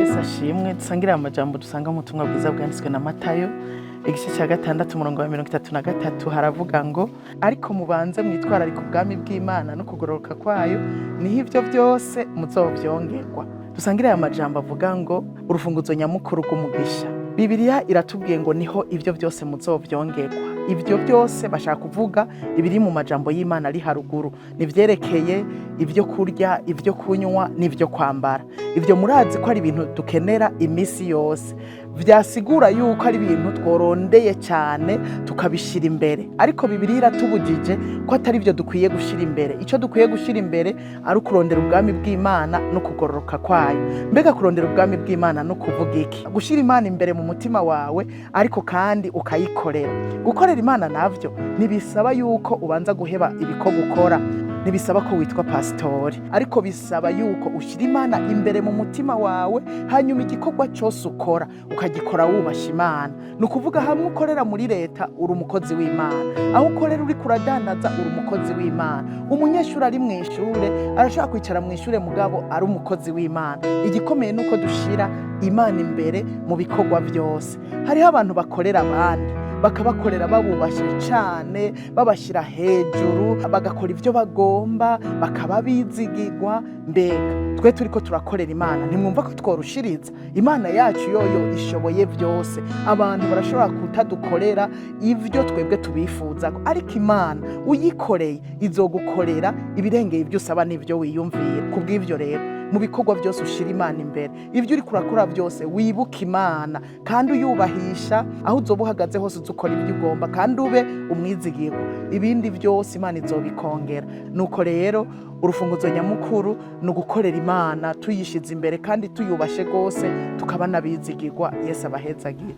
Yesu ashimwe. Dusangire amajambo dusanga mu butumwa bwiza bwanditswe na Matayo, igice cya 6, umurongo wa 33. Haravuga ngo: "Ariko mubanze mwitwararika ubwami bw'Imana no kugororoka kwayo, niho ibyo byose muzovyongerwa." Dusangire aya majambo avuga ngo urufunguzo nyamukuru rw'umugisha. Bibiliya iratubwiye ngo niho ibyo byose muzovyongerwa. Ibyo byose bashaka kuvuga ibiri mu majambo y'Imana ari haruguru, nivyerekeye ibyo kurya, ibyo kunywa n'ibyo kwambara. Ibyo murazi ko ari ibintu dukenera iminsi yose. Vyasigura yuko ari ibintu tworondeye cyane tukabishira imbere, ariko Bibiliya iratubujije ko atari byo dukwiye gushira imbere. Icyo dukwiye gushira imbere ari ukurondera ubwami bw'Imana no kugororoka kwayo. Mbega kurondera ubwami bw'Imana no kuvuga iki? Gushira Imana imbere mu mutima wawe, ariko kandi ukayikorera. Gukorera Imana navyo ntibisaba yuko ubanza guheba ibikorwa ukora, ntibisaba ko witwa pasitori, ariko bisaba yuko ushyira Imana imbere mu mutima wawe, hanyuma igikorwa cyose ukora ukagikora wubasha Imana. Ni ukuvuga, hamwe ukorera muri leta uri umukozi w'Imana, aho ukorera uri kuradandaza uri umukozi w'Imana. Umunyeshuri ari mu ishure arashobora kwicara mu ishure mugabo ari umukozi w'Imana. Igikomeye ni uko dushira Imana imbere mu bikorwa byose. Hariho abantu bakorera abandi, bakabakorera babubashe cane, babashyira hejuru, bagakora ibyo bagomba, bakaba bizigirwa. Mbega twe turiko turakorera Imana, ntimwumva ko tworushiriza? Imana yacu yoyo ishoboye byose. Abantu barashobora kutadukorera ibyo twebwe tubifuza, ariko Imana uyikoreye izogukorera ibirengeye ibyo usaba n'ibyo wiyumvira. Kubw'ibyo rero, mu bikorwa byose ushira Imana imbere. Ibyo uri kurakora byose wibuke Imana kandi uyubahisha. Aho uzoba uhagaze hose uze ukora ibyo ugomba kandi ube umwizigirwa, ibindi byose Imana izobikongera. Nuko rero urufunguzo nyamukuru ni ugukorera Imana tuyishize imbere kandi tuyubashe rwose, tukaba n'abizigirwa. Yesu abahezagire.